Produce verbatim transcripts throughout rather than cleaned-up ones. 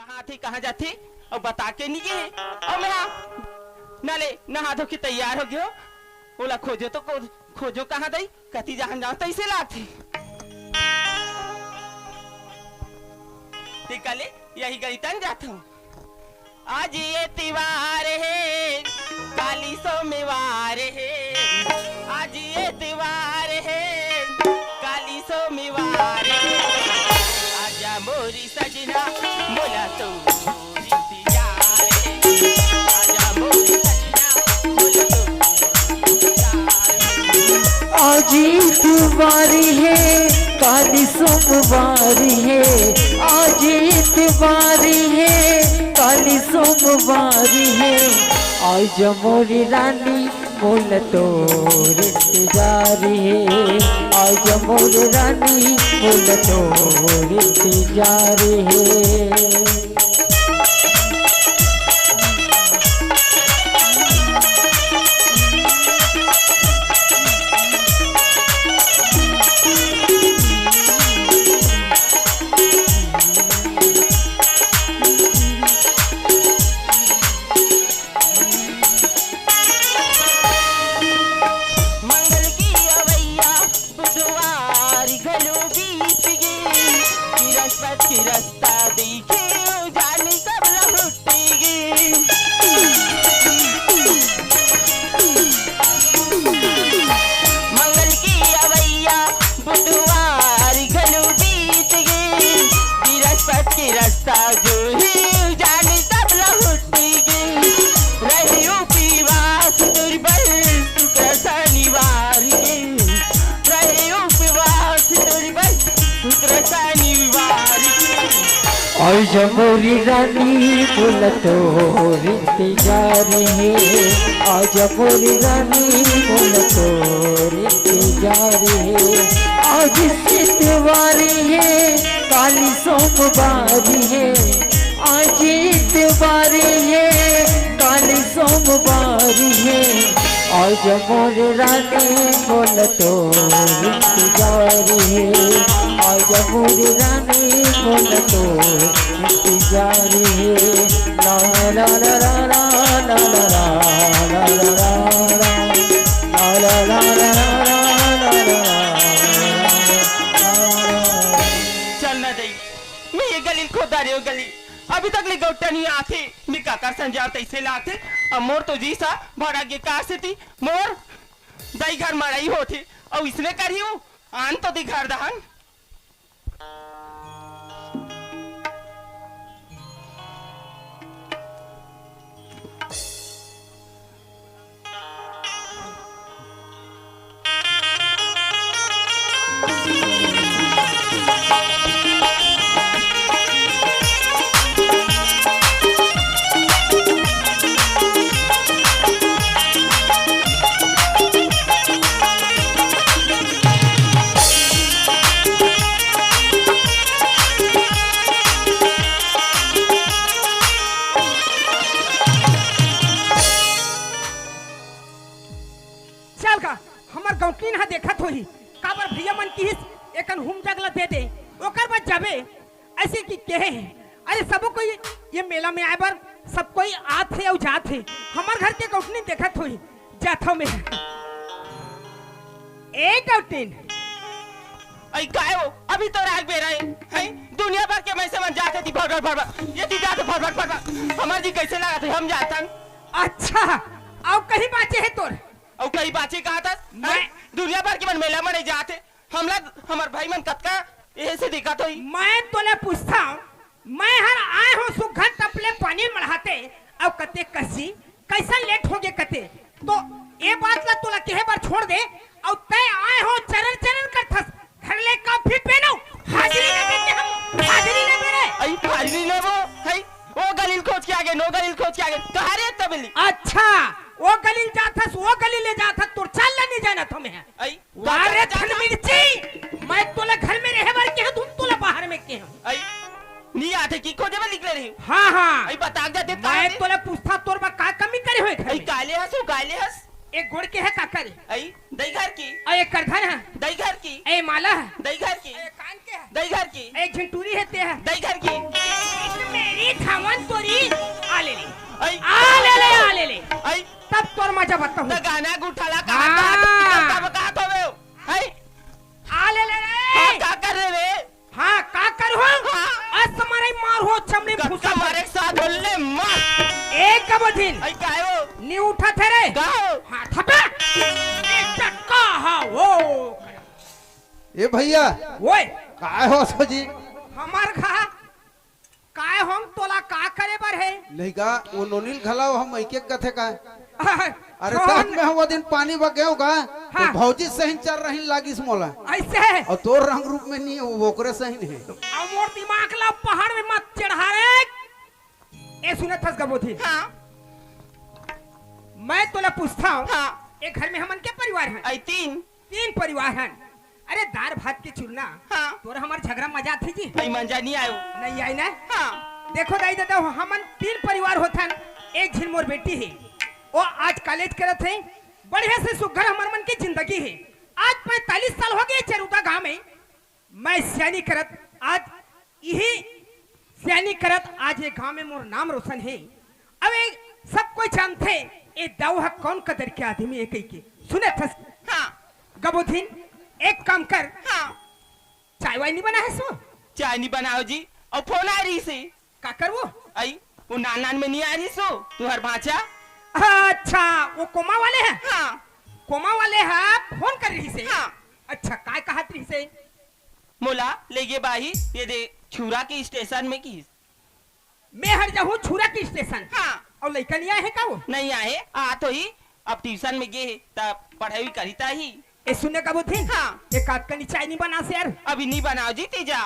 कहाँ थे, कहाँ जाथे, अउ बता के नहीं गे। अउ मैं हा, ना ले, नहा धो के तैयार हो गयो। ओला खोजो तो को-, खोजो कहाँ दई, कति जहाँ जाओ, तइसे लागथे। ते का ले, यही गली तन जात हूँ। आज एतवार हे, काली सोमवार हे। आज एतवार हे, काली सोमवार हे। आजा मोरी सजना, मोला तो इंतजार हे। आजा मोरी सजना, मोला तो इंतजार हे। आज इतवारी हे, काली सोमवारी हे। आज इतवारी हे, काली सोमवारी हे। आज मोरी रानी, मोला तोर इंतजार हे। आज मोरी रानी, मोला तोर इंतजार हे। मंगल की अवैया बुधवार घलो बीत गे, बृहस्पति की रस्ता देखे जानी कब लहुटेगी। मंगल की अवैया बुधवार घलो बीत गे, बृहस्पति की रस्ता जो ही जानी तब लहुटेगी। रही उपवास दुर्बल शुक्र शनिवार के, रहे उपवास दुर्बल शुक्र शनिवार के। आज मोरी रानी मोला तोर इंतजार हे। आज मोरी रानी मोला तोर इंतजार हे। आज इतवारी हे, काली सोमवारी हे। आज इतवारी हे, काली सोमवारी हे। आज मोर रानी मोला तोर इंतजार हे। आज मोर रानी मोला तोर इंतजार हे। ला ला ला ला। चल ना दई, मैं ये गली खोदा रे, वो गली। अभी तक ले गौट्टा नहीं आथे, मैं काकर संजार तैसे लागथे। अब मोर तो जी सा भरा गे का सेती, मोर दाई घर मड़ई होथे, अउ इसने करही वो, आन तो दी घर दहन। चल गा, हमर गौंटलीन ह देखत होही, काबर भैया मन किहिस, एकन हुम जग ल दे दे, ओकर बाद जाबे, अइसे कि केहे हे। अरे सबो कोई ये मेला में आए बर सब कोई आत हे अउ जात हे, हमर घर के गौंटलीन देखत होही, जाथव में। ए गौंटलीन। अई काय हो, अभी तो राग बेरा हे, हैं? दुनिया भर के मइनसे मन जात हे ती भर भर भर भर, ये ती जात हे भर भर भर भर, हमर जी कइसे लागत हे, हम जाथन। अच्छा, अउ कहीं बाचे हे तोर? अउ कहीं बाचे कहा था? मैं हैं? दुनिया भर के मन मेला में नहीं जात हे, हमला हमर भाई मन कतका एहे से देखत होही। मैं तोले पूछथंव, मैं हर आए हों सुग्घर टपले पानी मढ़ाते, अउ कते कसी, कइसन लेट होगे कते, तो ए बात ला तोला केहे बर छोड़ दे, अउ तैं आए हों चरर चरर करथस, घर ले का फिट पेनो, हाजिरी लेबे के हम, हाजिरी लेबे रे। अई हाजिरी लेबो, हई, ओ गलील खोज के आगे, नो गलील खोज के आगे, कहा रे तबली? अच्छा, ओ गलील जाथस, ओ गलील ले जाथस, तोर चाल ला नहीं जानत हमें। अई वाह रे धन मिर्ची, मैं तोला घर में रहे बर केहेंव, धुन तोला बाहर में केहेंव। अई, नी आथे कि खोजे बर निकले रही? हाँ, हाँ। अई बता दे, दे मैं तोला पूछथंव, तोर बर का कमी करे हों घर में? अई काले हस, ओ काले हस? एक गोड़ के हे काकर? अई, दई घर की। अई एक करधन हे? दई घर की। ए माला हे? दई घर की। ए कान के हे? दई घर की। ए झिंटूरी हे ते हे? दई घर की। एक मेरी ले ले। आई। आ ले ले, आ ले ले। आई। तब तोर मजा बताहूँ। त गाना गुठा ला कहा हाँ। कहा कब कहा तो वे। आई। आ ले ले रे। हाँ, का कर रे रे? हाँ, का कर हो? हाँ। अस मारे मार हो, चमड़ी कक्का फुसा। मारे के साथ होले मार। एक कबो दिन। आई, का हो? नी उठा थे रे। का हो? हाँ, थपे। एक टक्का, हाँ, वो। ए भैया। ओए। काय हो सो जी? हमार खा। काय हों तोला का करे बर हे? नहीं का, वो नोनिल घला वो हम एक एक कथे का। अरे छोड़। तब मैं वो दिन पानी बा गयो का, तो हाँ। भौजी सहिन चर रहिन लागिस मोला। ऐसे? और तोर रंग रूप में नहीं, वो ओकरे सहिन हे। अब मोर दिमाग ला पहाड़ में मत चढ़ा रे। ए सुनत हस गबोधी? हाँ। मैं तोला पूछता हूँ। हाँ। ए घर में हमन के परिवार है? आई तीन। तीन परिवार हन। अरे दार भात के चूरना। हाँ। तोर हमर झगरा मजा आथे जी? नहीं मजा नहीं आयो। नहीं आई ना? हाँ। देखो दाई ददा, हमन तीन परिवार होथन, एक झिन मोर बेटी हे, वो आज कॉलेज करत हे, बढ़िया से सुघर हमर मन के जिंदगी हे। आज पैंतालीस साल हो गए चरुदा गांव में, मैं सियानी करत आज इही सियानी करत आज ये गांव में मोर नाम रोशन हे। अब ये सब कोई जानथे, ये दाऊ ह कौन कदर के आदमी हे कहिके। सुने थस? हाँ। गबोधिन, एक काम कर। हाँ। चाय वाय नहीं बना है सो? चाय नहीं बनाओ जी, और फोन आ रही से। का करवो? आई, वो नान नान में नहीं आ रही सो, तुम्हार भांचा। अच्छा, वो कोमा वाले हैं? हाँ। कोमा वाले हैं, फोन कर रही से? हाँ। अच्छा, काय कहत रही से? मोला ले गे बाही, ये दे छुरा के स्टेशन में की। मैं हर जाहूँ छुरा के स्टेशन। हाँ। और लइका नहीं आए हैं का वो? नहीं आए, आ तो ही, अब ट्यूशन में गे हे, तब पढ़ाई करी ताही। ए सुने का बुधिन? हाँ। एक आध कनी चाय नहीं बना से यार। अभी नहीं बनाओ जी, ते जा।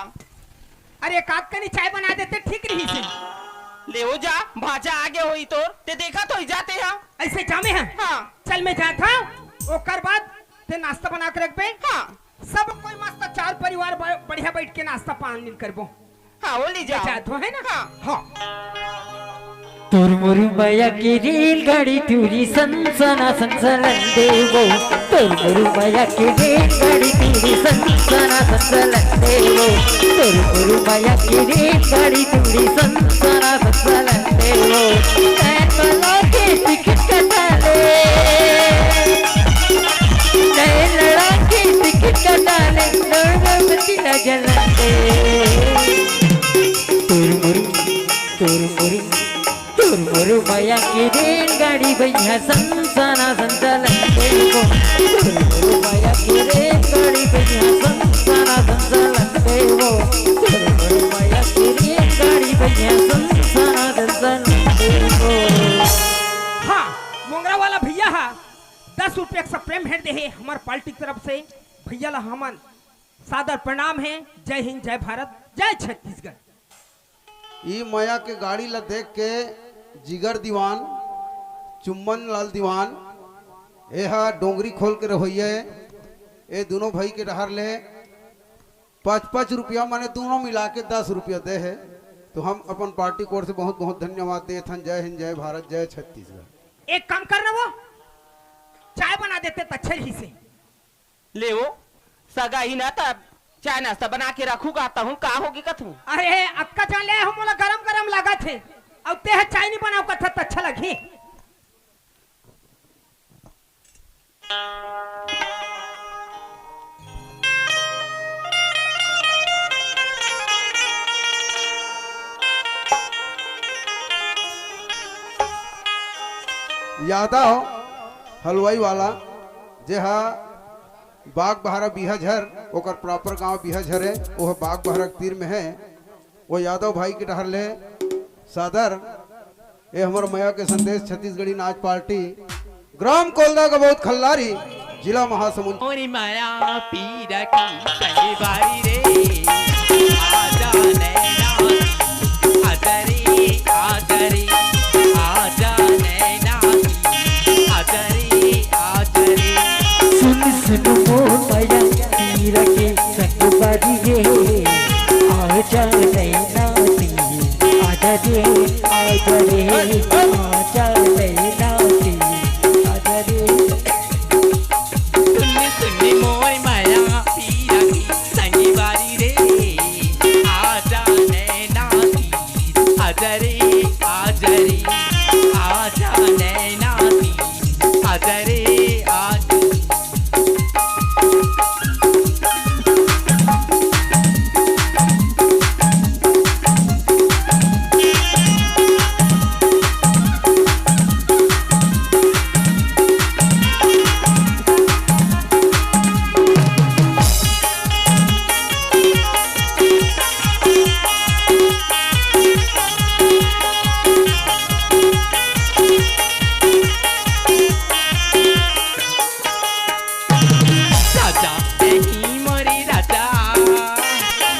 अरे एक आध कनी चाय बना देते ठीक रही से। ले वो जा, भाजा आगे होई तोर, ते देखा तो ही जाते हैं। ऐसे जामे हैं? हाँ। चल मैं जाता हूँ, ओकर बाद ते नाश्ता बना के रखबे। हाँ। सब कोई मस्त चार परिवार ब-, बढ़िया बैठ के नाश्ता पानी करबो। हाँ, वो ले जाओ। जात हो, है ना? हाँ। हाँ। तुरमुरु मया की रेलगाड़ी टूरी सनसना सनसलन देवो। तुरमुरु मया की रेलगाड़ी टूरी सनसना सनसलन देवो। तुरमुरु मया की रेलगाड़ी टूरी सनसना सनसलन देवो। कैन वाला के टिकट कटा ले। नए लड़ा के टिकट कटा ले, नौरमती न जलन दे। तुरमुरु, तुरमुरु, तुरमुरु मया के रेलगाड़ी भैया सनसना सनसलन देवो। तुरमुरु मया के रेलगाड़ी भैया सनसना सनसलन देवो। तुरमुरु मया के रेलगाड़ी भैया सनसना सनसलन देवो। हाँ, मोंगरा वाला भैया हा दस रुपया के प्रेम भेंट दे हे हमर पार्टी की तरफ से। भैया ला हमन सादर प्रणाम हे। जय हिंद, जय भारत, जय छत्तीसगढ़। ई मया के गाड़ी ला देख के जिगर दीवान, चुम्मन लाल दीवान, एहा डोंगरी खोल के रहोइया ए। ए दोनों भाई के डहर ले पाँच पाँच रुपया, माने दोनों मिला के दस रुपया दे हे। तो हम अपन पार्टी कोर से बहुत बहुत धन्यवाद देथन। जय हिंद, जय भारत, जय छत्तीसगढ़। एक काम कर ना, वो चाय बना देते त अच्छा रही से। ले वो सगा ही ना, तब चाय नाश्ता बना के रखू का, तहूँ का होगी कथू। अरे अतका जान ले, हम मोला गरम गरम लागत हे, अब ते ह चाय नहीं बनाओ कथा त अच्छा लगही। यादव हलवाई वाला, जे हा बाग बहारा बिहाझर, ओकर प्रॉपर गांव बिहाझर हे, ओह बाग बहारा के तीर में हे। वो यादव भाई के डहर ले सादर, ए हमर मया के संदेश छत्तीसगढ़ी नाच पार्टी, ग्राम कोलदा का बहुत खल्लारी, जिला महासमुंद। मोरी माया पीरा की संगवारी रे, आजा नैना, आजा रे, आजा रे, आजा नैना, आजा रे, आजा रे। सुन सुन मोर मया पीरा के संगवारी रे, आजा नैना ती, आजा रे, आजा रे, आजा नैना ती, आजा रे। सुन सुन मोर मया पीरा की संगवारी रे, आजा नैना ती, आजा आजा रे, आजा रे, आजा नैना तीर, आजा रे, आजा। राजा नहीं मोरी राजा,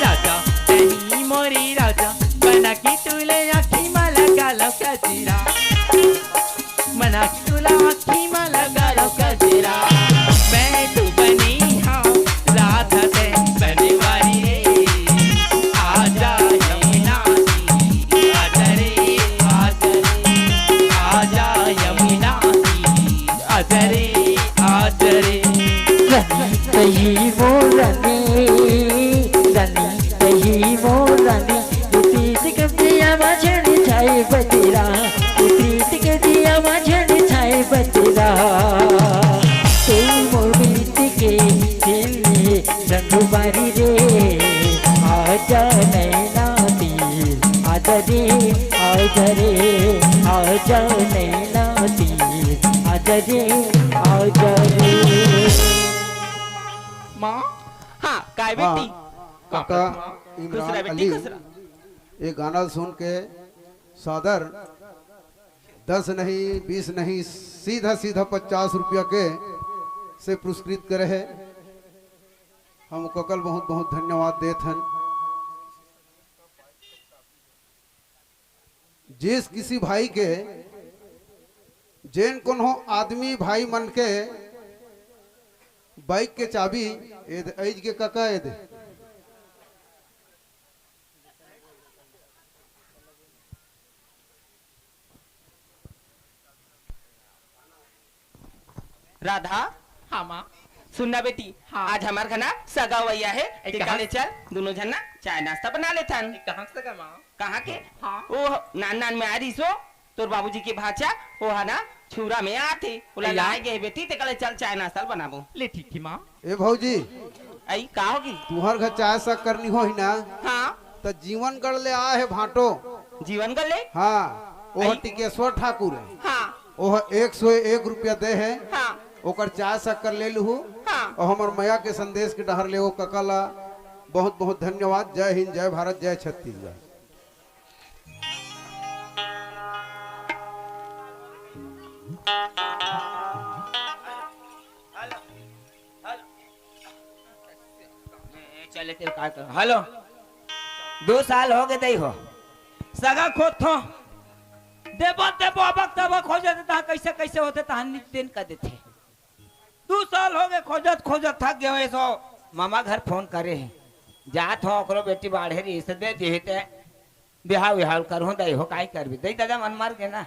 राजा नहीं मोरी राजा, बना की तुले आँखी मा लगा लो कजरा, बना की तुला आँखी मा लगा लो कजरा। मैं तो बनी हूँ राधा ते बनवारी रे, आजा यमुना तीर, आजा रे, आजा रे, आजा यमुना तीर, आजा रे, आजा रे। रनी तही मोर रनी, रनी तही मोर रनी, ये प्रीत के दिया मा झंडी छाई बतेरा, ये प्रीत के दिया मा झंडी छाई बतेरा। तू मोर प्रीत के दिल में रंग बारी रे, आजा नैना तीर, आजा रे, आजा रे, आजा नैना तीर, आजा रे, आजा रे। माँ। हाँ, काय हाँ, बेटी? काका खुश रह इमरान बेटी, अली, खुश रह। ये गाना सुन के सादर दस नहीं, बीस नहीं, सीधा सीधा पचास रुपया के से पुरस्कृत करे है। हम कका ल बहुत बहुत धन्यवाद देत हन। जिस किसी भाई के, जेन कोनो आदमी भाई मन के बाइक के चाबी एद, अइज के कका एद। राधा। हाँ माँ। सुनना बेटी, हाँ। आज हमार घर ना सगा हुआ है, ऐ तेका कहाँ ले से? चल, दोनों झन ना चाय नाश्ता बना लेथन। ऐ कहाँ से सगा माँ? कहाँ के? हाँ। ओ नान नान में आ रही सो, तोर बाबूजी के भाचा, वो है ना छुरा में आथे, ओला अइया। लाए गए बेटी, तेका ले चल चाय नाश्ता बनाबो। ले ठीक थी माँ। ए भौजी, अई का होगी? तुहर घर चाय साग करनी होही ना? हाँ। त जीवनगढ़ ले आए हे भांटो। जीवनगढ़ ले? हाँ, ओह अई। टिकेश्वर ठाकुर हे। हाँ। ओह एक सौ एक रुपया दे हे। हाँ। ओकर चाय शक्कर ले लुहू। हाँ। अउ हमर मया के संदेश के डहर ले ओ कका ला बहुत बहुत धन्यवाद। जय हिंद, जय भारत, जय छत्तीसगढ़। चले ते का कर। हेलो, दो साल हो गए दई हो, सगा खोद थो, देबो देबो, अबक तबक हो जाते तहाँ, कैसे कैसे होते तहाँ, नित्य दिन कर देते। दू साल हो गए खोजत खोजत थक गए। सो मामा घर फोन करे हे, जात हो ओकरो बेटी बाढ़े रही से दे दिही ते बिहाव विहाव करहूं दई हो, काई करबी दई दादा मन मर गए ना।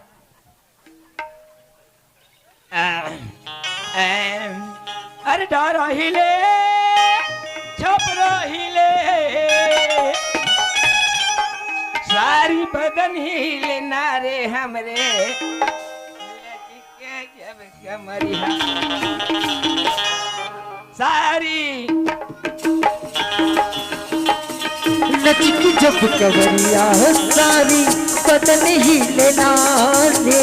आ, आ, अरे डर हिले, छप रहिले, सारी बदन हिले ना रे हमरे। सारी नचिक जब कमरिया हो सारी बदन हिले ना रे।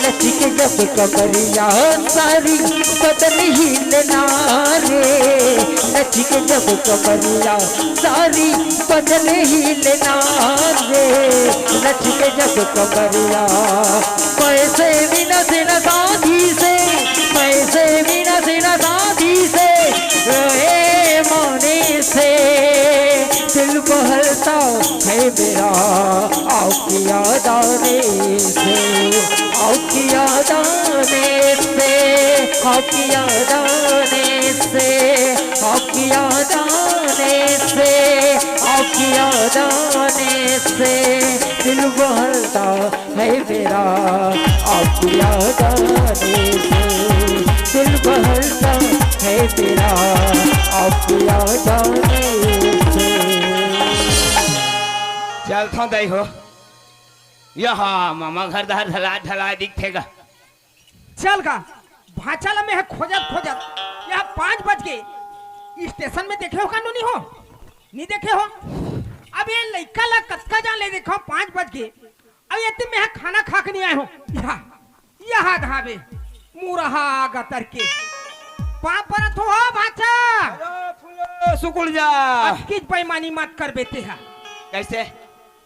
नचिक जब कमरिया हो सारी बदन हिले ना रे। नचिक जब कमरिया सारी बदन हिले ना रे। नचिक जब कमरिया पैसे बिना से न साथी से, पैसे बिना से न साथी से, रोए मौनी से दिल बहलता है मेरा आपकी याद आने से, आपकी याद आने से, आपकी याद आने से, आपकी याद आने से, आपकी याद आने से दिल बहलता है मेरा आपकी याद आने से, दिल बहलता है मेरा आपकी याद आने से। चलथों दई हो। यहा मामा घर डहर ढला ढला दिखथे गा। चल गा, भांचा ला मैं खोजत खोजत यहा पाँच बज गे। स्टेशन में देखे हो का नोनी हो? नी देखे हो? अब ये लइका ला कतका जान ले देखो, पाँच बज गे। अब ये मैं खाना खा के नी आए हो। यहा, यहा धाबे मुरहा गतर के। पाँव परत हो, हो भांचा। अरे फूलो, सुकुड़ जा। अतकीच बेईमानी मत कर बेटे हा। कैसे?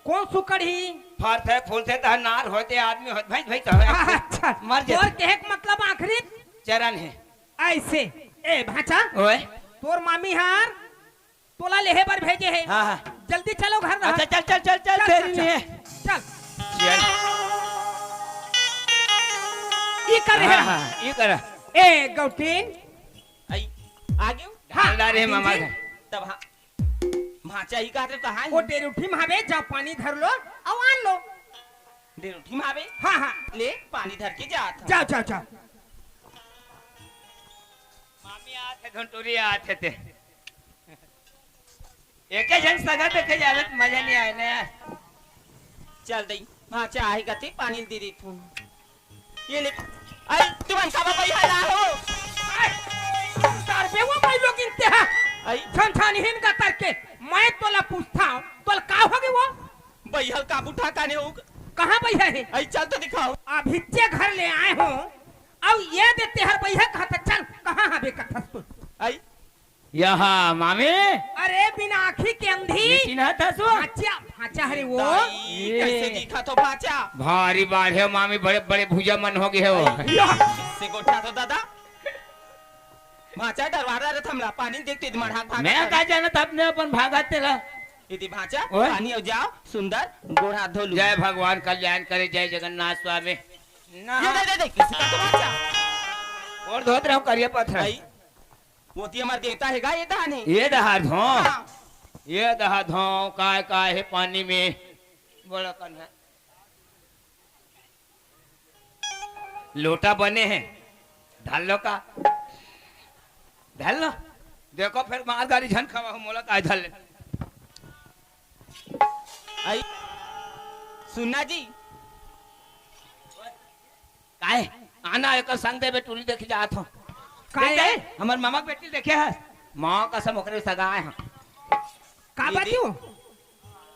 कोन सुकड़ही? फरथे फूलथे त नार होथे, आदमी होथे, भैंस भैंस होथे। अच्छा, मर जाथे। तोर कहे के मतलब आखिरी चरण हे। ऐसे, ए भांचा, ओए। तोर मामी हर तोला लेहे बर भेजे हे। हाँ, हाँ। जल्दी चलो घर रहा। अच्छा, चल, चल, चल, चल, चल, देरी चल, नहीं है। चल। चल। ई कर रहे हाँ, हैं। हाँ, ई कर। ए गौटीन। आई, आ गयो? हाँ, डाल रहे मामा जी। घर। तब हाँ, भांचा ही कहत रहे, कहाँ है? वो डेरुठी में हवे, जाओ पानी धर लो, अउ आन लो। डेरुठी में हवे? हाँ, हाँ। ले, पानी धर के जात हूँ। जाओ, जाओ, जाओ। मामी आत हे, धुनटुरी आत हे ते। एके झन सगा देखे जावे त मजा नहीं आए ना यार। चल दई, भांचा आही कते पानी दे दे तू। ये ले। अरे, तुमन काबर बइहा ला हो? अरे, तार बेवा भाई लोग इनते हा। आई। छन छन हिन का करके, मैं तोला पूछता हूँ, तोला का होगे वो? बइहा ल का बुठा काने हो? कहाँ बइहा हे? आई, चल तो दिखाओ। अभिच्चे घर ले आए हो, अब ये देते हर बइहा कहा था, चल, कहाँ हवे कथस तू? आई। यहा, मामी। अरे, बिना आँखी के अंधी। ये चिन्हत हस वो? भांचा, भांचा हरे वो। दाई, ये। कैसे दिखत हो भांचा? भारी बाढ़ हे, मामी, बड़े, बड़े भुजा मन हो गए हो। या। से गोठा तो दादा। भांचा डरवा रहा रे थमला, पानी देख तो इधर मढ़ाक भागा मैं था। का जानत अपने अपन भागत तेला। इति भांचा, ओए। पानी हो जाओ, सुंदर, गोड़ हाथ धो लू। जय भगवान कल्याण करे, जय जगन्नाथ स्वामी। ना। ये दे, दे, दे, किसी का तो भांचा। गोड़ धोत रहो, करिया पत्थर। आई। वो ती हमार देवता है गा, ये दहाने। ये दहा धो। हाँ। ये दहा धो, काय, काय हे पानी में? बड़ा कन है। लोटा बने हे, धर लो का? धर लो। देखो फिर मार गारी झन खवा हो, मोला काय धर ले। आई, सुनना जी। काय? आना एकर संग देबे टूरी देखे जात हो। काय देखे? है? हमर मामा के बेटी देखे है? माँ कसम ओकरे सगा आए हैं। का दीदी, बात हो?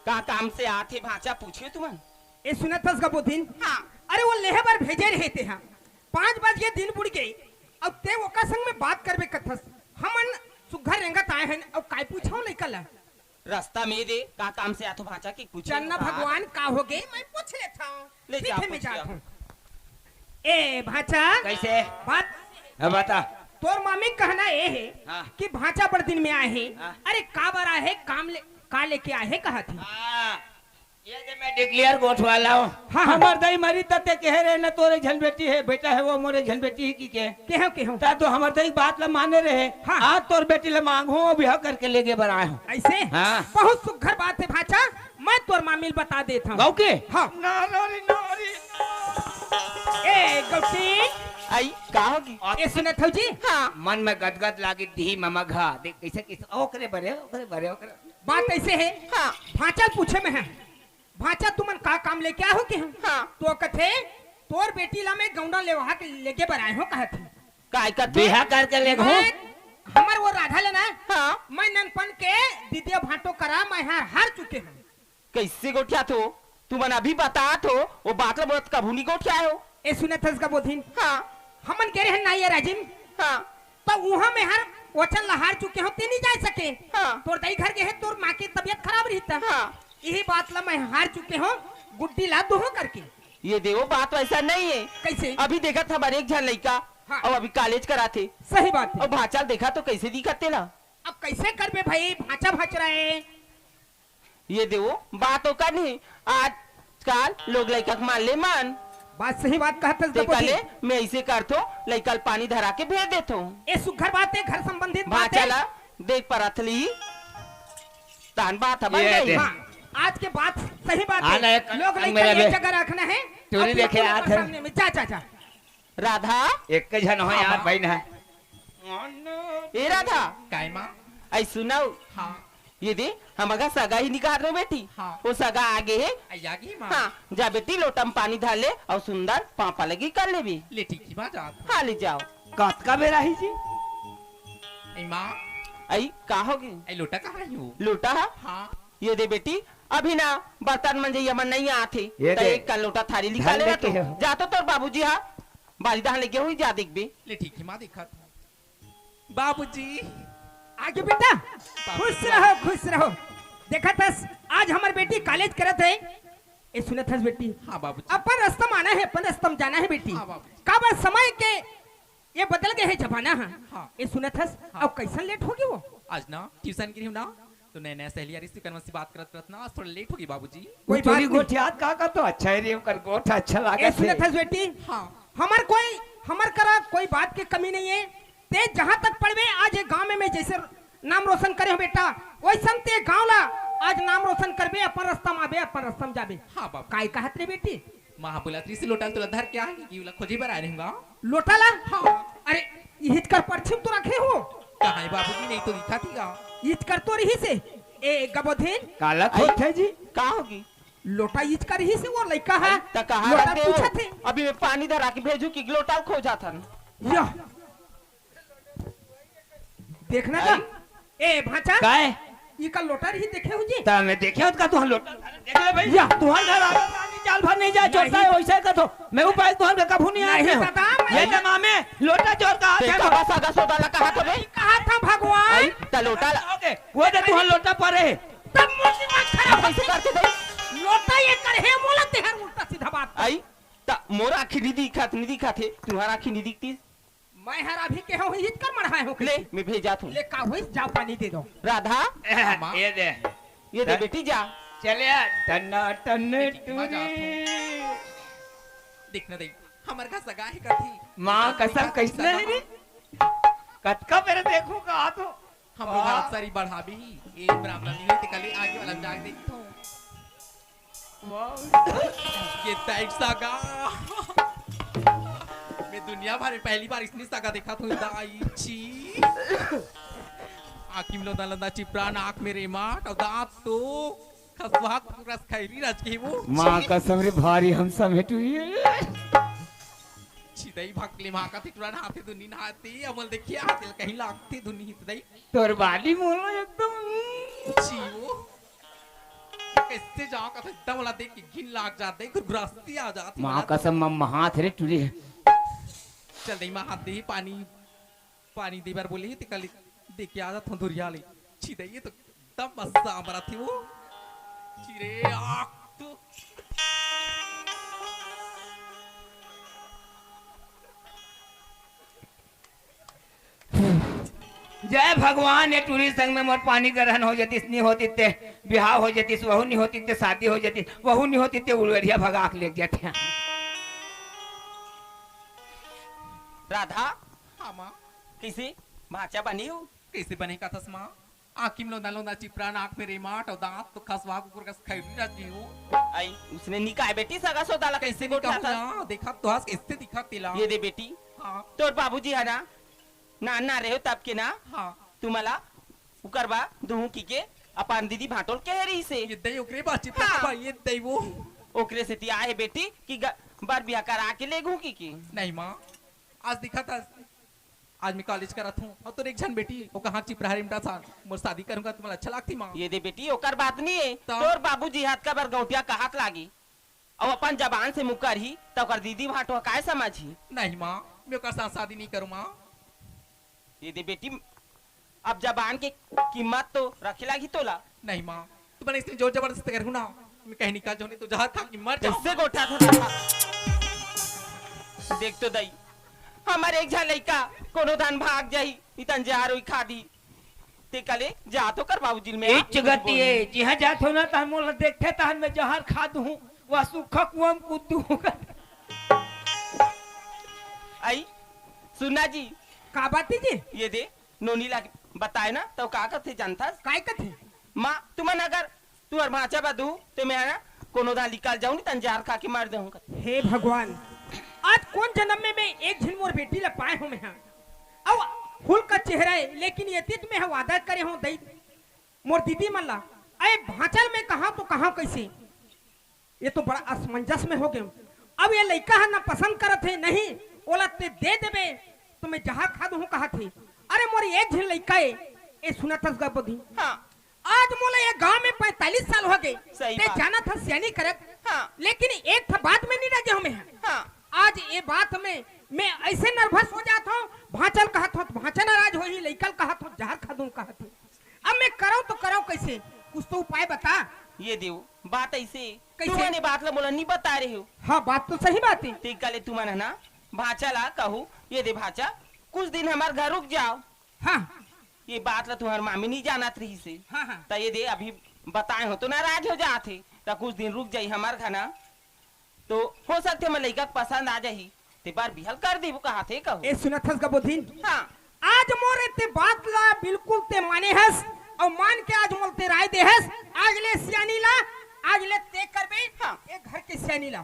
का काम से आत हे भांचा पूछे तुमन? ए सुनत हस गबोधिन? हाँ। अरे वो लेहे बर भेजे रहे ते हा। पाँच बज गे दिन बुड़ गे। अब ते ओकर संग में बात करबे कथस। हमन सुग्घर रेंगत आए हन, अब काय पूछाव लइका ला? रास्ता में दे, का काम से आथो भांचा के पूछे चन्ना का? भगवान का हो गे, मैं पूछ लेता हूँ। ले ठीक जा, है, मैं पूछ जात ले। हूँ। ए भांचा। कैसे? बात। हाँ, बता। तोर मामी कहना ये है हाँ। कि भांचा बड़ दिन में आए हैं। हाँ। अरे का बर आए है, काम ले, का लेके आए है कहा थी? हाँ। ये जे मैं डिक्लेयर गोठवाला हूँ। हाँ, हाँ। हमर दाई मरी त ते कहे रहे न तोरे झन बेटी है, बेटा है वो मोरे झन बेटी है कि के? केहो, केहो। ता तो हमर दाई बात ला माने रहे। हाँ। आज तोर बेटी ला मांगहूँ, बिहाव करके लेगे बर आए हूँ। ऐसे? हाँ। बहुत सुघर बात है भांचा, मैं तोर मामी ल बता देत हूँ। गौ के? हाँ। नारी, नारी। ए, गौटी। आई, का होगी? ए, सुनत हव जी? हाँ। मन में गदगद लागी दिही ममा घा। देख, कैसे, कैसे, ओकरे बरे, ओकरे बरे, ओकरे। बात ऐसे है, हाँ। भांचा ल पूछे में है, भांचा तुमन का काम लेके आए हो कि हम? हाँ। तो कथे, तोर बेटी ला मैं गौंडा लेवा के लेगे बर आए हो कहत है। काय करथे? बिहा करके लेगहूँ। मैं, हमर वो राधा लेना है। हाँ। मैं ननपन के दीदिया भांटो करा, मैं हार, हार चुके हूँ। कैसे गोठियात हो? तुमन अभी बतात हो, वो बात ला बोलत कभू नहीं गोठियाए हो। ए सुनत हस गबोधिन? हाँ। हमन गे रहे नाइया राजिम। हाँ। त उहाँ में हर वचन ला हार चुके हो, ते नहीं जा सके। हाँ। तोर दाई घर गे हे, तोर माँ के तबियत खराब रही त। हाँ। यही बात ला मैं हार चुके हो, गुड्डी ला दोहो करके। ये देवो, बात वैसा नहीं है। कैसे? अभी देखत हमारे एक झन लइका, हाँ। और अभी कॉलेज कराथे। सही बात है। और भांचा ल देखा तो कैसे दिखत तेला? अब कैसे करबे भाई, भांचा भांच रहे। ये देवो, बात ओकर नहीं, आजकल लोग लइका के मान ले मान। बात सही बात कहत हस तेकर गबोधिन। ले, मैं ऐसे करथो, लइका ल पानी धरा के भेज देथो। ए सुघर बात है, घर संबंधित बात भांचा है। ला देख परत ली, तान बात ह बन ये गई। दे। हाँ, आज के बात सही बात हाँ, है। ना, एक लोग अंग लइका मेरा ये बे-, जगह रखना है, टूरी अपने देखे अपने आत है। सामने में। जा, जा, जा। राधा। एक झन हो यार, हाँ। बहन है। ए राधा। काय माँ? ऐ सुनव। हाँ। ये दे, हमर घर सगा ही निकाल रहे बेटी। हाँ। वो सगा आगे हे। आई आगे माँ। हाँ, जा बेटी, लोटा में पानी धर ले अउ सुंदर पाँव पलगी कर लेबे। ले ठीक हे माँ, जात हँव। हाँ, ले जाव। कतका बेरा ही जी? ए माँ। अई, का होगे? ए लोटा कहाँ हे वो? लोटा हे? हाँ। ये दे बेटी, अभी ना बर्तन मंजइया मन नइ आत हे, ये त दे। एक कन लोटा थारी निकाले धर रह लेके तो। हो। जा तो तोर बाबूजी हा बारी धान लेगे होही, जा देखबे। ले ठीक हे माँ, देखत हँव। बाबूजी। आगे बेटा। बाबूजी। खुश रहो, खुश रहो। देखत हस, आज हमर बेटी कॉलेज करत हे। ए सुनत हस बेटी? हाँ बाबूजी। अपन रस्ता म आना हे, अपन रस्ता म जाना हे बेटी। हाँ बाबूजी। काबर समय के ये बदल गे हे जमाना ह। हाँ। ए सुनत हस? हाँ। अउ कइसन लेट होगे वो? आज ना ट्यूशन गे रहेंव ना, तो नया नया सहेली आ रहिस, तेकर मन से बात करत करत ना आज थोड़ा लेट होगे बाबूजी। कोई वो टूरी बात नहीं। गोठियात का का तो अच्छा हे रे, ओकर गोठ अच्छा ए लागत हे। सुनत हस बेटी? हाँ। हमर कोई, हमर करा कोई बात के कमी नइ हे। तें जहाँ तक पढ़बे, आज ए गाँव में मैं जइसे नाम रोशन करे हँव बेटा, वइसन तें गाँव ला आज नाम रोशन करबे, अपन रस्ता म आबे, अपन रस्ता म जाबे। हाँ बाबू। काय कहत रे बेटी? माँ बोलत रहिस लोटा ल तोला धर के आए, कि ओला खोजे बर आए रहेंव। लोटा ला? हाँ। अरे, इहिच कर परछी म तो रखे हँव। कहाँ हे बाबूजी, नइ तो दिखत हे गा। इहिच कर तो रहिस हे। ए गबोधन। काला खोजथे जी? का होगे? लोटा इहिच कर रहिस हे, वो लइका हे। त कहाँ लोटा रखे हँव? पूछत हे। अभी मैं पानी धरा के भेजहूँ कि लोटा ल खोजत हन। या। देखना का? अरे। ए, भाँचा। काय? इही करा लोटा रहिस देखे हँव जी? त मैं देखे हँव का तुँहर लोटा? देख ले भई, या। तुँहर घर आगे पानी चाल भर नइ जाय, नहीं। चोरता हे, वइसे कथो। मैं उपाय तुँहर घर कभू नइ आए नहीं हँव। दादा, मैं ये जमाना म लोटा चोर का ते हाथ हे। का बस आगा सौदा ला कहा था बे? कहा था भगवान? अरे, त लोटा ला। ओके, वो दे तुँहर लोटा परे हे। तब मोर दिमाग खराब कइसे करथे बे? लोटा ये कर हे, मोला तेहर उल्टा सीधा बात। अई, त मोर आँखी नइ दिखत, नइ दिखत हे, तुँहर आँखी नइ दिखतिस। मैं हर अभी के हँव, इहिच कर मढ़ाए हँव। ले, मैं भेजत हँव। ले, का होइस? जाव पानी दे दव। राधा। ए, माँ। ये दे। ये दे बेटी, जा। चले आ, टन्ना टन्ने टूरी। देखना दे, हमर घर सगा हे कथी। माँ कसम, कइसना हे रे? कतका बेर देखहूँ का तो। हमरो घर सारी बढ़ाबे ही। ए, बराबर नइ हे, ते कले आगे वाला जाके देखथँव। वाह। ये दाई सगा। मैं दुनिया भर में पहली बार अइसने सगा देखत हँव, दाई छी। आँखी म लोंदा लोंदा चिपरा, नाक में रेमाट, अउ दाँत तो खसवा कुकुर कस खैरी रच के वो। माँ कसम रे, भारी handsome हे टूरी। छी दाई भकले माँ का तिटुरा नहाथे दुनी नहाथे, अमल देखिए आते कहीं लागथे दुनी हित दाई। तोर बाली मोला एकदम। छी वो। कइसे जाव कथों, एकदम ओला देख के घिन लाग जात हे, गुरगुरासी आ जात हे माँ कसम, मम्मा हाथ रे टूरी। चल दे माँ, हाथ दे, पानी, पानी दे बर बोले हे, ते कल दे के आ जात हँव धुरिया ले। छी दे, ये तो एकदम बस्सा बरत हे वो। छी रे, आग तो। जय भगवान, ये टूरी संग में मोर पानी ग्रहण हो जातिस, नइ होतिस ते बिहाव हो जातिस, वहू नइ होतिस ते शादी हो जातिस, वहू नइ होतिस ते उड़वरिया भगा के लेग जाथे। राधा। हाँ माँ। कइसे भाँचा बने हो? कइसे बने कथस माँ? आँखी म लोंदा लोंदा चिपरा, नाक में रेमाट अउ दाँत तो खसवा कुकुर कस खैरी रच गे हो। अई, उसने निकाय बेटी सगा सौदा ला कइसे कइसे निकाय गोठियाथस? हाँ, देखत तो हस कइसे दिखत तेला। ये दे बेटी, हाँ। तोर बाबूजी ह ना, नान नान रहे हो तब के ना, हाँ। तुमला उकर बा दुहूँ कहिके अपन दीदी भाँटो ल कहे रहिस हे। ये दई ओकरे बा चिपरा हाँ। बा, ये दई वो। ओकरे सेती आए हे बेटी कि ग-, बर बिहा करा के लेगहूँ कहिके। नहीं माँ, आज दिखत हस आज मैं कॉलेज करत हँव अउ तोर एक झन बेटी, ओकर हाथ चिपरा हे रेमटा सान, मोर शादी करहूँ का तुमला अच्छा लागथे माँ? ये दे बेटी, ओकर बात नइ हे, त? तोर बाबूजी ह अतका बर गौंटिया कहत लागे, अउ अपन जबान से मुकरही, त ओकर दीदी भाँटो ह काय समझही? नहीं माँ, मैं ओकर साथ शादी नइ करूँ माँ। ये दे बेटी, अब जबान के कीमत तो रखे लागही तोला। नहीं माँ, तुमन अइसने जोर जबरदस्ती करहू ना, मैं कहीं निकल जाहूँ, नहीं तो जहर खा के मर जाहूँ। कइसे गोठियाथस? देख तो दई, हमर एक झन लइका कोनो दिन भाग जाही, इतन जहर ओही खा दिही। ते कले जा तो कर बाबूजी ल मैं इच गति ए, जिहाँ जात हँव ना, तहाँ मोला देखथे, तहाँ मैं जहर खा दूहूँ, वहाँ सूखा कुआँ म कूद दूहूँ। अई, सुन ना जी। का बात हे जी? ये दे, नोनी ला बताए ना, त का कथे जानथस? काय कथे? माँ, तुमन अगर तुँहर भाँचा बर दुहू, त मैं ह ना कोनो दिन निकल जाहूँ, नहीं तन जहर खा के मर जाहूँ कथे। हे भगवान, आज कोन जनम में मैं एक झिन मोर बेटी ला पाए हँव मैं ह। अउ फूल का चेहरा हे, लेकिन ये तीत मैं ह वादा करे हँव दई, मोर दीदी मन ला, अरे भांचा ल मैं कहां तो कहां कइसे? ये तो बड़ा असमंजस में हो गए। अब ये लइका ह ना पसंद करत हे, नहीं, ओला ते दे देबे तो मैं जहर खा दूं कहत हे। अरे मोर एक झिन लइका ए, ए सुनत हस गा बोधी? हाँ। आज मोला ये गांव में पैंतालीस साल हो गए। सही ते बात। जानत हस सियानी करत। हाँ। लेकिन एक ठा बात में नहीं डगे हूं मैं। हाँ। आज ये बात में मैं ऐसे नर्वस हो जात हूं, भांचा ल कहत हूं, भांचा नाराज होही, लइका ल कहत हूं, जहर खा दूं कहत हे। अब मैं करंव तो करंव कइसे? कुछ तो उपाय बता। ये देव, बात ऐसे, कइसे? तुमन ये बात ला मोला नहीं बता रहे हो। हाँ, बात तो सही बात है। ठीक काले तुमन है ना, भांचा ला कहू, ये दे भांचा, कुछ दिन हमार घर रुक जाओ। हाँ। ये बात ला तुम्हार मामी नहीं जानत रही से। हाँ, हाँ। त ये दे अभी बताए हो तो नाराज हो जात हे। त कुछ दिन रुक जाई हमार घर ना, तो हो सकथे हमर लइका के पसंद आ जाही, ते बर बिहाव कर देबो कहाथे कहू। ए सुनत हस गा बोधिन? हाँ। आज मोर ते बात ला बिल्कुल ते माने हस, अउ मान के आज मोला ते राय दे हस, आज ले सियानी ला, आज ले ते करबे, हाँ। ए घर के सियानी ला।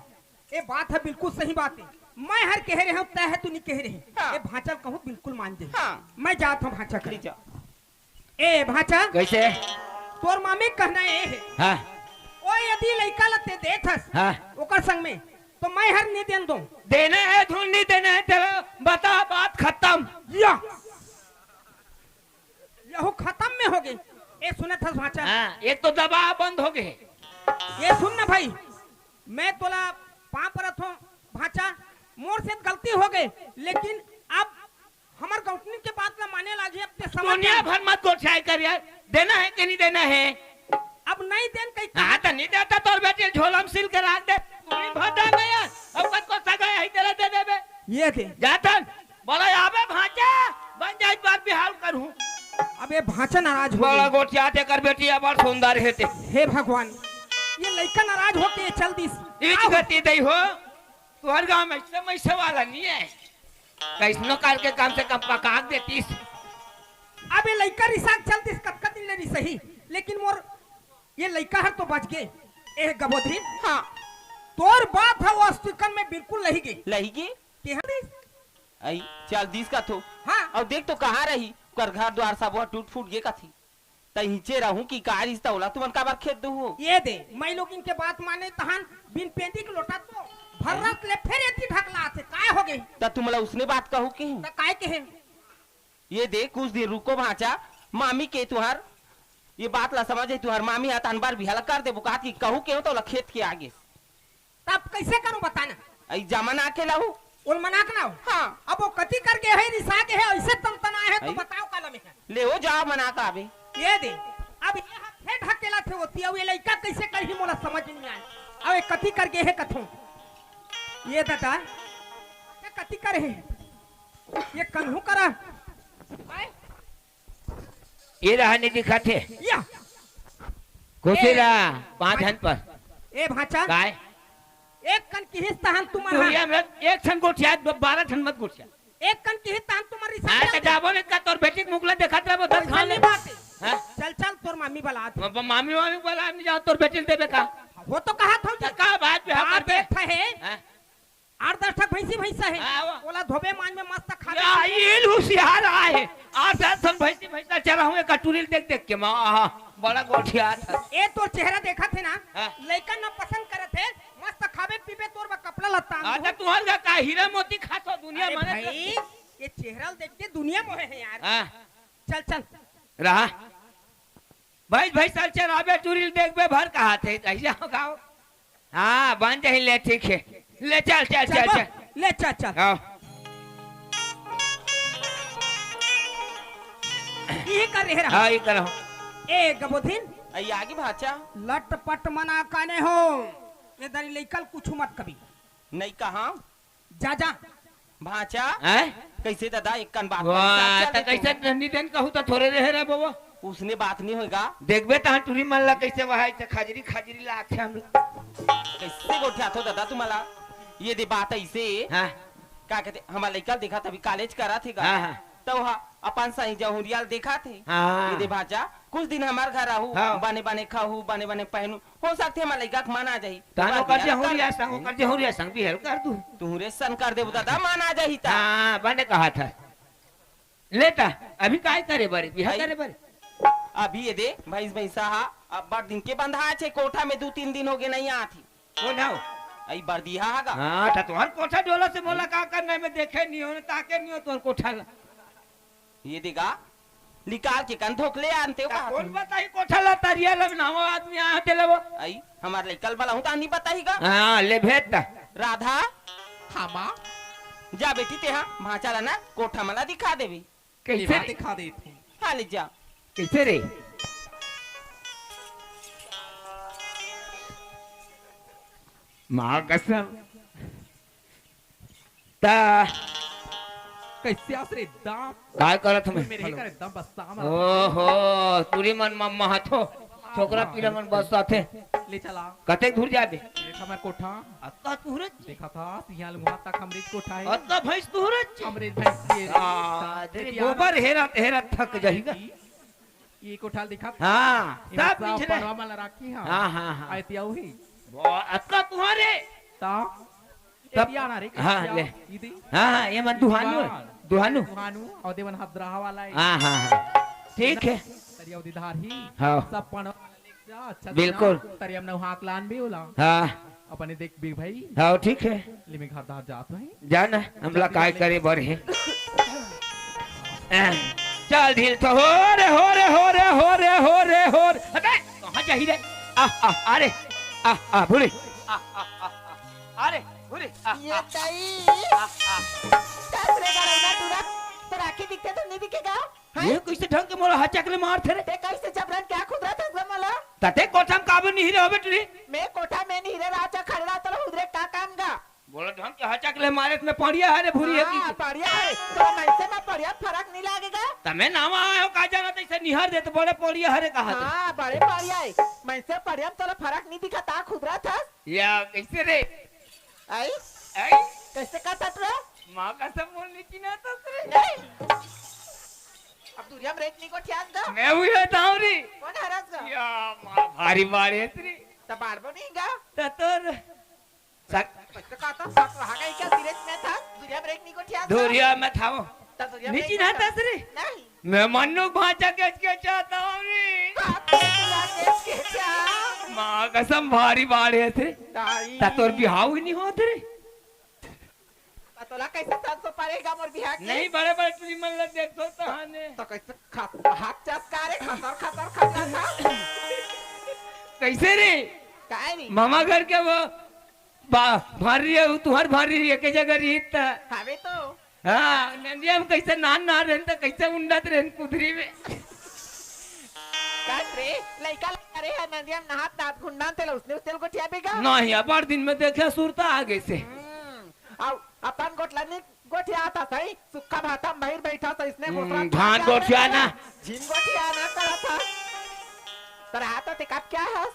ए बात ह बिल्कुल सही बात हे। मैं हर कहे रहे हूं, तैं ह तू नहीं कहे रहे। हाँ। ए भांचा ल कहूं बिल्कुल मान जाही। हाँ। मैं जात हूं भांचा कर। ले जा। ए भांचा। कइसे? तोर मामी कहना ए हे। हाँ। ओ यदि लइका ल ते देत हस, हाँ। ओकर संग में, तो मैं हर नहीं देन दूं। देना है धुन नहीं देना है तेला, बता बात खतम। या। यहू खतम में हो गे। ए सुनत हस भांचा? हाँ, एक तो दबाव बंद हो गे। ए सुन ना भाई, मैं तोला पांव परत हूं भांचा, मोर से गलती हो गे, लेकिन अब हमर गौटनी के बात ला माने लागी, अब ते समझ दुनिया जा। भर मत गोठियाए कर यार, देना है कि नहीं देना है? अब नहीं देन कहीं हाँ, त नहीं देता तोर बेटी झोला में सिल के राख दे। तू नहीं भटा गया, अब कत को सगा है तेला दे देबे। ये दे। जातन, बोला आबे भांचा, बन जाए एक बार बिहाव करहूं। अब ये भांचा नाराज हो बड़ा गई। गोठिया ते कर बेटी, बड़ सुंदर हे ते। हे भगवान, ये लइका नाराज होके चल दिस। इच आओ। गति दई हो। तुहर गांव में ऐसे मैसे वाला नहीं है, कैसनो करके कम से कम पका के देतीस। अब ये लइका रिसाक चलतीस, कतका दिन ले रिसही, लेकिन मोर ये लइका हर तो बच गे। ए गबोधिन, हाँ। तोर बात ह वो स्टिकन में बिल्कुल लही गे। लही गे? के हर दिस? आई, चल दिस का थो। हाँ। अउ देख तो कहाँ रही, ओकर घर द्वार सब वो टूट फूट गे कथी। त हिंचे रहूं कि का रिश्ता होला, तुमन काबर खेद दू हो? ये दे, मैं लोग इनके बात माने तहन बिन पेंदी के लोटा तो भर रात ले फेर एती ढकला आथे, काय हो गई? त तुमला उसने बात कहू के? त काय के हे? ये दे, कुछ दिन रुको भांचा, मामी के तुहार ये बात ला समझ हे, तुहार मामी हा तहन बर बिहाला कर देबो, कहत कि कहू के हो त ओला खेत के आगे। तब कैसे करूं बताना? आई जा मना के लाहू। ओल मना के लाहू? हाँ। अब वो कति कर गे हे, रिसा गे हे, ऐसे तनतनाए हे तो आई। बताओ काला में है। ले हो जा मना का अबे। ये दे, अब ये हाथ हे ढकेला थे होती, अब ये लइका कैसे करही मोला समझ नहीं आए। अब ये कति कर गे हे कथों। ये दादा, ये कति कर हे? ये कन्हू करा। आए? ये रहा नहीं दिखत हे। या। खुशी ए, रहा, पांच भाई, झन पर। ए भांचा। काय? एक कन किहिस तहन तुमन तू हा। ये हमरा एक ठन गोठिया, ब-, बारह ठन मत गोठिया। एक कन किहिस तहन तुमन रिसा हाँ, चल तो दे। जाबो ने का तोर बेटी के मुख ला देखत रहबो, दस वैसे खान नहीं ले। बात है। हाँ? चल, चल, तोर मामी बला आत। ब-, ब-, मामी, मामी बला, हम जाओ, तोर बेटी ल देबे का? वो तो कहा था तो जी। का बात पे बात करबे? एक ठा है। हाँ? आठ दस ठक भैंसी भैंसा हे। हाँ, वो। ओला धोबे मांज में मस्त खाबे या, पीबे। ये हुशियार आए। आठ दस ठन भैंसी भैंसा चराहूं एक टुरी ल देख देख के माँ, आहा, बड़ा गोठियात हे। ए तोर चेहरा देखत हे ना, हाँ। लइका ना पसंद करत हे, मस्त खाबे पीबे तोर बा कपड़ा लत्ता। अच्छा, तुहर का, का हीरा मोती खात हो दुनिया अरे माने भाई, ये चेहरा ल देख के दुनिया मोहे हे यार। हाँ। चल, चल। रहा। भाई, भाई, चल, चल, अबे टुरी ल देखबे भर कहा थे, ऐसे हो गाओ। हाँ, बन जाही, ले, ठीक है। ले, चल, चल, चल, चल, बा, चल। ले, चल, चल। हाँ। ये कर रहे रहा। हाँ, ये कर रहा हूँ। ए, गबोधिन। आई आगे भाचा। लटपट मना काने हो। ये दरी लइका ल कुछ मत कभी। नहीं कहा। जा, जा। भांचा? हैं? कैसे दादा, एक कन बात वाह, कर, चल त दे कैसे तू। नंदी देन कहू त थोरे रहे रे बउआ। उसने बात नहीं होएगा। देखबे तहां टुरी मन ला कैसे वहां ऐसे खाजरी, खाजरी ला आथे हम लोग। कैसे गोठियाथो दादा तुम्हाला? ये दे बात ऐसे। हाँ। का कहते, हमार लइका देखा था, अभी कॉलेज करा थे गा। हाँ, हाँ। तो वहाँ अपन सही जहुरियाल देखा थे। हाँ। ये दे भांचा, कुछ दिन हमार घर आहू, हाँ। बने बने खाहू, बने बने पहनू, हो सकथे हमर लइका के मन आ जाही। तहन ओकर जहुरिया संग, ओकर जहुरिया संग बिहाव कर दू। तुहरे सन कर देबो दादा, मन आ जाही त। हाँ, बने कहा था। ले त, अभी काय करे बर, बिहाव करे बर। अभी ये दे, भैंस भैंसा हा अब्बड़ दिन के बंधाए छे कोठा में, दू तीन दिन होगे नहीं आत ही। कोन हव? अई बरदिहा हा गा। हाँ, त तुहर कोठा डोला से मोला का करना हे? मैं देखे नहीं हो, ताके नहीं हो तुहर कोठा ला। ये दे गा, निकाल के कन धोक ले आनते हो त का? कोन बताही कोठा ला, तरिया ला, नावा आदमी आए होते ला वो। अई, हमार लइका ल बलाहूँ त नहीं बताही गा। हाँ, ले भेज त। राधा। हाँ माँ। जा बेटी, तेहा भांचा ला ना कोठा मला दिखा देबे। कइसे ले रे? दिखा देत हूँ। हाँ, ले जा। कइसे रे? माँ कसम। त कइसे आस रे एकदम? काय करत हमें? मेरे ही कर एकदम बस्सा मारा। ओहो, टूरी मन मम्मा हथो। छोकरा पीला मन बस्सा थे। ले चला। कतेक दूर जाबे? ये था मैं कोठा। अत्ता तुहरत जी। देखा था, सियाल मुहा तक हमरे कोठा है। अत्ता भैंस तुहरत जी। हमरे भैंस ये रे। आ, देखिए गोबर हेरत, हेरत थक जाही गा। ये कोठा ल दिखा। हाँ, ये सब सब पीछे ले। पनवा मला राखी, हाँ। हाँ, हाँ, हाँ। आए तिया वही। वो अत्ता तुहरे। ता? तब एतिया ना रे, हाँ, एतिया, ले। इदी। हाँ, हाँ, ये मन दुहानू है। दुहानू। दुहानू, अउ देवन हदराहा वाला है। हाँ, हाँ, हाँ। ठीक है। तरिया उदी धार ही। हाँ। सब पनवा वाला लेके जा, अच्छा से बिल्कुल। ना, तरिया में नहाक लान भी होला। हाँ। अपने देख भी भाई। हाँ, ठीक है। ले मैं घर धार जात हूँ। जा ना, हमला काय करे बर हे। चल ढील तो हो रे, हो रे, हो रे, हो रे, हो रे, हो रे। अबे, कहाँ जाही रे? आ, आ, अरे, आ, आ, भूरी। आ, आ, आ, आ, अरे, भूरी। आ, ये आ, ताई। आ, आ। कस रे गरौना टूरा, तो राखी दिखते तो नहीं दिखेगा? हैं? ये कइसे ढंग के मोला हचक ले मारथे रे? ते कइसे जबरन क्या खुदरत हस गा मोला? तते कोठा म काबर नहीं रहोगे टूरी? मैं कोठा में नहीं रहे, राचा खड़े रहा, तोला उधरे का काम गा? बोला ढंग के हचक ले मारे, त मैं पड़िया हरे भूरी हे हाँ, की? पड़िया है। तो मनसे में पड़िया फरक नहीं लागेगा? त मैं नावा आए हो, का जाना तइसे निहार दे, त बड़े पड़िया हरे कहा थे। हाँ, बड़े पड़िया है। मनसे पड़िया में तोला फरक नहीं दिखा, ता खुदरत हस? या, कइसे रे? आई? आई? कइसे कहत रे? माँ कसम मोला नहीं चिन्हात हस रे। नहीं। अब दुरिया में रेत नहीं को ठियास गा? मैं हुई है तावरी। कोन हरस गा? या, माँ भारी बाड़े हस रे। त बाड़बो नहीं गा? त तोर सक- कइसे कहत हस? सक रहा गई क्या? सिरे में था? दुरिया में रेत नहीं को ठियास गा? दुरिया में था वो। त दुरिया में नहीं रेत चिन्हात नहीं हस रे? नहीं। मैं मन्नू भांचा के, के चाहता हूँ रे। बाप रे, तुला के, के चाह। माँ कसम भारी बाड़े हस रे। ताई। त तोर बिहाव ही नहीं होत रे। त तोला कइसे संसो पड़ेगा मोर बिहाव के? नहीं, बड़े बड़े टूरी मन ला देखथों तहाने। त कइसे खा-, हाथ चास का रे, खतर खतर खा जाता। कइसे रे? काय रे? मामा घर के वो बा-, भारी हे, तुहर भारी हे, एके जगह रहित त। हवे तो। हाँ, नंदिया में कइसे नान नान रहेन त कइसे उंडत रहेन कुदरी में। कस रे, लइका लइका रे हे, नंदिया में नहात नहात गुंडान तेला उसने उसने गोठिया बेगा। नहीं, अब्बड़ दिन में देखे सुरता आ गइसे। हम्म, अउ अपन गोठला नहीं गोठियात हस, सही, सुक्खा भाता में बहिर बइठा हस, इसने हम्म, घोसरा धान गोठिया ना। झिन गोठिया ना करत हस। तोर हाथ ते कब क्या हस?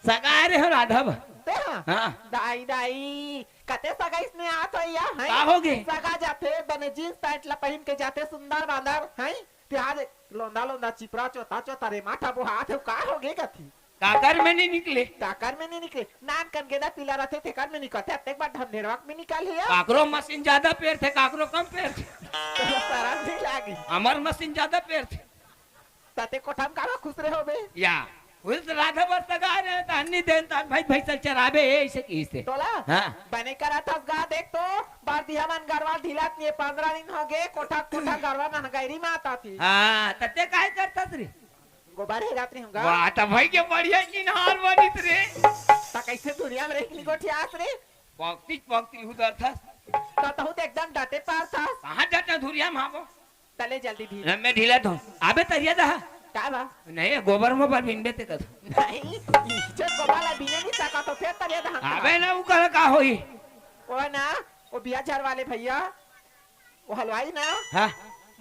सगा रे हो राधा बा। ते हाँ? हाँ। दाई, दाई, कते सगा इसने आत हो या, हैं? का होगे? सगा जाथे, बने जींस पैंट ला पहिन के जाथे, सुंदर बांदर, हैं? ते आज लोंदा, लोंदा, चिपरा, चोता, चोता, रे माथा बोहात हे, का होगे कथी? काकर में नहीं निकले? काकर में नहीं निकले? नान कन गेंदा पीला रथे, तेकर में निकलथे, अतेक बार ढंढेरवा में निकल हे या? काकरो मशीन ज्यादा पेरथे, काकरो कम पेरथे। तोला सरम नहीं लागी। हमर मशीन ज्यादा पेरथे। तते कोठा म काबर खुसरे होबे? या, उस राधा बर सगा रे, त अन्नी देन, त भाई भैंसा चराबे, ए, ऐसे की से। तोला? हाँ। बने करत हस गा, देख तो, बरदिहा मन गरवा ढिलत नहीं, पंद्रह दिन होगे, कोठा, कोठा गरवा मन गैरी माता थी। हाँ, तते काय करत हस रे? गोबर हेरत रही हूँ गा। वाह, त भाई के बढ़िया चिन्हार बनिस रे। त कइसे दुरिया में रेत नहीं गोठियास रे? पक्ति, पक्ति उधर था। त तहू त एकदम डटे पार था। कहाँ डटे दुरिया में हाबो? तले जल्दी भी। मैं ढीला था। आबे तरिया दहा। का बा? नहीं, गोबर मोबर बिनबे ते कद। नहीं, इज्जत गोबर ला बिने नहीं सका तो फिर तरिया दहा। आबे ना, उ कह का होई? ओ ना, ओ बिया झर वाले भैया, ओ हलवाई ना, हाँ।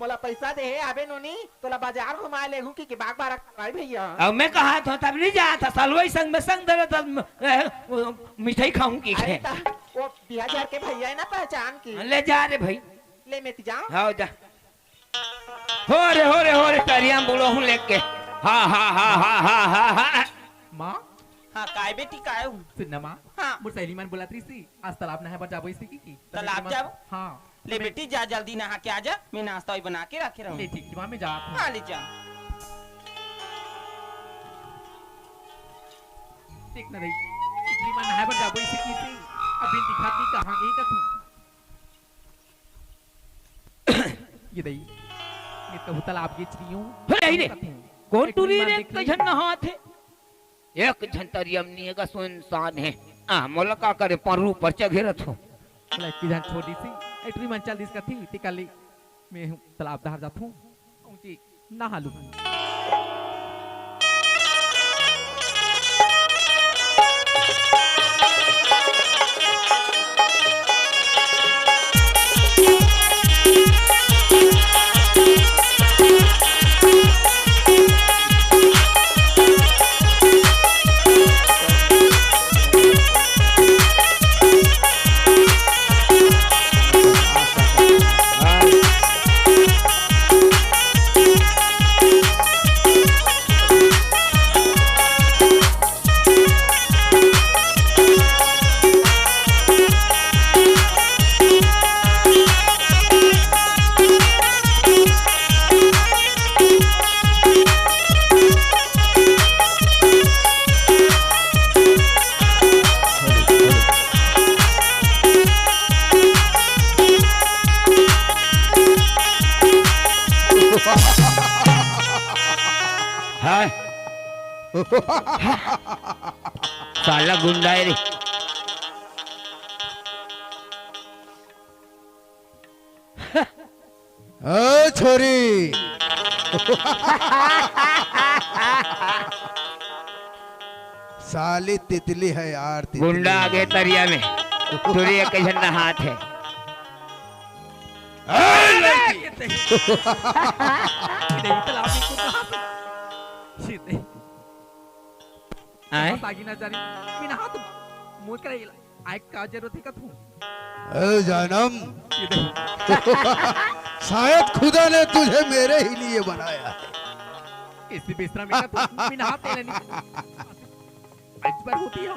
मोला पैसा दे हे, आबे नोनी, तोला बाजार घुमा लेहूं कि, कि बाग बारा करवाई भैया। अब मैं कहा था, तब नहीं जात हस, हलवाई संग में संग दे, तब, ए, वो मिठाई खाऊं कि अरे खे। ता, वो बिया झर के भैया है ना पहचान की। ले जा रे भाई। ले मैं ती जाऊं। हाँ, जा। हो रे, हो रे, हो रे, तरिया में बुलो हूँ लेके। हाँ, हाँ, हाँ। माँ? हाँ, काय बेटी, काय हूँ? सुन ना माँ। हाँ। मोर सहेली मन बुलात रही सी, आज तालाब नहाए बर जाबो इसी की, की। तालाब जाबो? हाँ। ले बेटी, जा जल्दी नहा के आ जा, मैं नाश्ता भी बना के रखे रहूँ। ले ठीक, माँ, मैं जात हूँ। हाँ, ले जा। देख न दई, इतनी मन नहाए बर जाबो इसे की से, अब बिन दिखात नहीं कहाँ गई कथूं। ये दई, ये तो तालाब के चिड़ियों। अरे, आई रे। कथूं। कौन एक टूरी मन रे, देख कई झन नहात हे? एक झन तरिया म नहीं हे गा, सुनसान हे। आ, मोला का करे, पर ऊपर चघे रथो। चला, एक झन छोड़ दिस, ए टूरी मन चल दिस कथी, तिकाली। मैं हूँ तालाब धार जाथूं, ऊंची नहा लूं। हाँ। साला गुंडा है रे। ए छोरी, साली तितली है यार, तितली। गुंडा आगे तरिया में, टूरी एक झन नहात हे। ए लड़की। ये दई। ये दई, तालाब में कूद रहा था। ये दई। आए? बस आगी ना जानी, मैं नहा तुम। मोर करे आए का जरूरत है कथूं? ए जानम, ये दई। शायद खुदा ने तुझे मेरे ही लिए बनाया है। इसी बिस्तरा में कथूं, मैं नहा तेरे नहीं। आज बार होती है।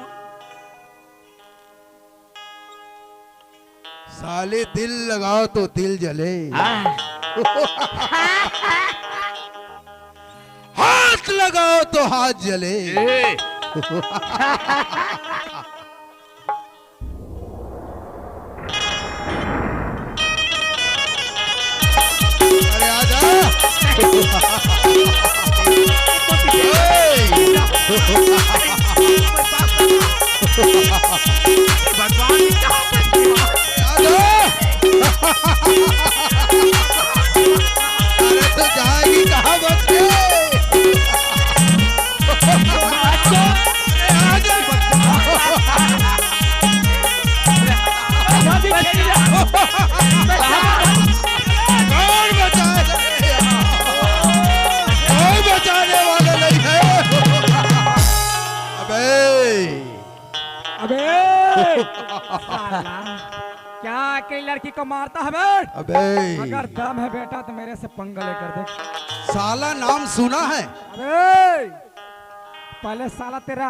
साले दिल लगाओ तो दिल जले। हाँ। हाथ लगाओ तो हाथ जले। ए। अरे आजा। ए। भगवान, अरे तो जाएगी कहाँ बच के? कौन बचाएगा? कोई बचाने वाला नहीं है। अबे अबे साला, क्या कई लड़की को मारता है बे? अबे अगर दम है बेटा तो मेरे से पंगा लेकर देख। साला नाम सुना है? अबे पहले साला तेरा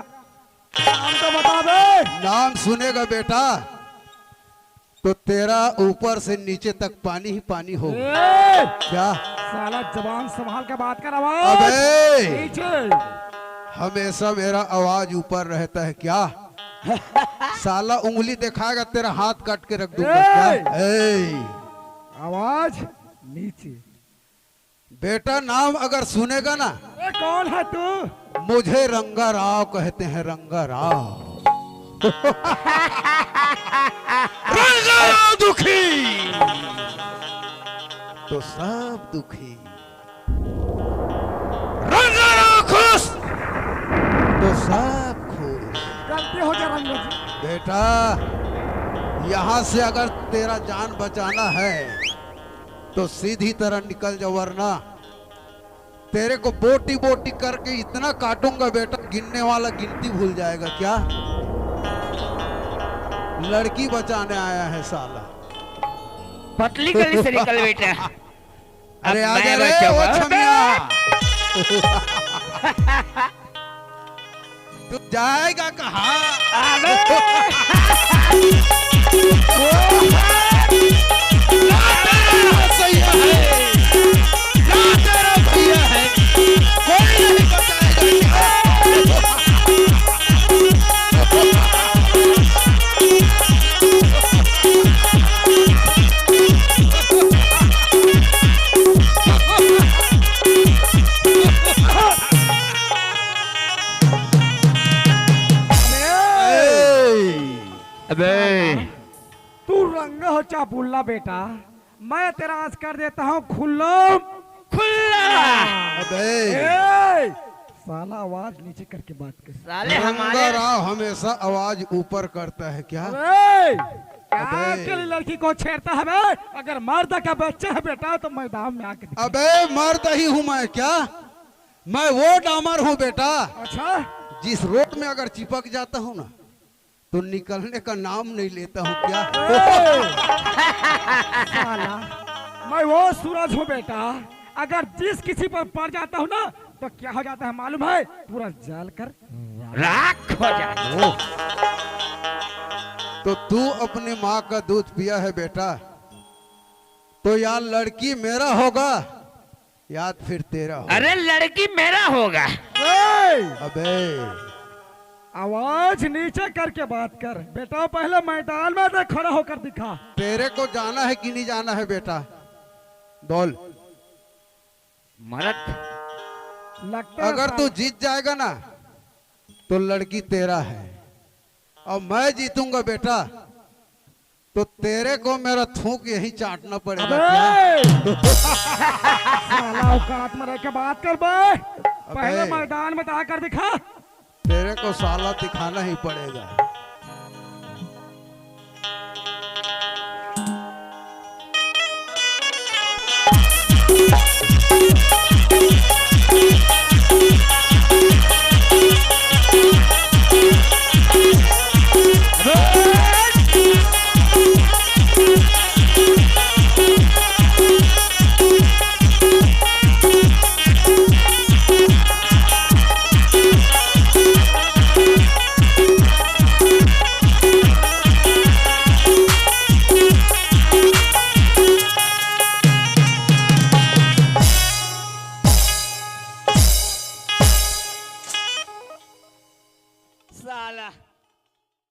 नाम तो बता बे। नाम सुनेगा बेटा तो तेरा ऊपर से नीचे तक पानी ही पानी होगा। ए! क्या? साला जबान संभाल के बात कर, आवाज अबे! नीचे। हमेशा मेरा आवाज ऊपर रहता है क्या? साला उंगली दिखाएगा, तेरा हाथ काट के रख दूंगा क्या? ए! ए! आवाज नीचे। बेटा, नाम अगर सुनेगा ना, अरे कौन है तू? मुझे रंगा राव कहते हैं, रंगा राव। रंगा राव दुखी तो सब दुखी, रंगा राव खुश तो सब खुश। गलती हो गया रंगा जी। बेटा, यहाँ से अगर तेरा जान बचाना है तो सीधी तरह निकल जा, वरना तेरे को बोटी बोटी करके इतना काटूंगा बेटा, गिनने वाला गिनती भूल जाएगा क्या? लड़की बचाने आया है साला। पतली गली से निकल बेटा। अरे अब आ मैं जा रे, बचाऊंगा। ओ छमिया। तू जाएगा कहाँ? अबे! ना तेरा भैया है, ना तेरा भैया है, कोई नहीं बचाएगा। ए, तू रंग हो चाबुल्ला बेटा, मैं तेरा आज कर देता हूँ खुल्लम खुल्ला। अबे। ए, साला आवाज नीचे करके बात कर। साले हमारे राव हमेशा आवाज ऊपर करता है क्या? अबे, क्या अबे। अकेली लड़की को छेड़ता है बे? अगर मर्द का बच्चा है बेटा तो मैदान में आके दिखा। अबे मर्द ही हूँ मैं क्या? मैं वो डामर हूँ बेटा। अच्छा। जिस रोड में अगर चिपक जाता हूँ ना तो निकलने का नाम नहीं लेता हूँ क्या? ए! साला, मैं वो सूरज हूँ बेटा, अगर जिस किसी पर पड़ जाता हूँ ना तो क्या हो जाता है मालूम है? पूरा जल कर राख हो जाता है। तो तू अपनी माँ का दूध पिया है बेटा, तो यार लड़की मेरा होगा याद फिर तेरा हो। अरे लड़की मेरा होगा। ए! अबे आवाज नीचे करके बात कर बेटा, पहले मैदान में देख, खड़ा होकर दिखा। तेरे को जाना है कि नहीं जाना है बेटा? बोल। मरद। लगता है अगर तू साला जीत जाएगा ना तो लड़की तेरा है, और मैं जीतूंगा बेटा तो तेरे को मेरा थूक यहीं चाटना पड़ेगा। अबे! क्या? साला औकात में रह के बात कर बे। अबे! पहले मैदान में तो आकर दिखा। तेरे को साला दिखाना ही पड़ेगा।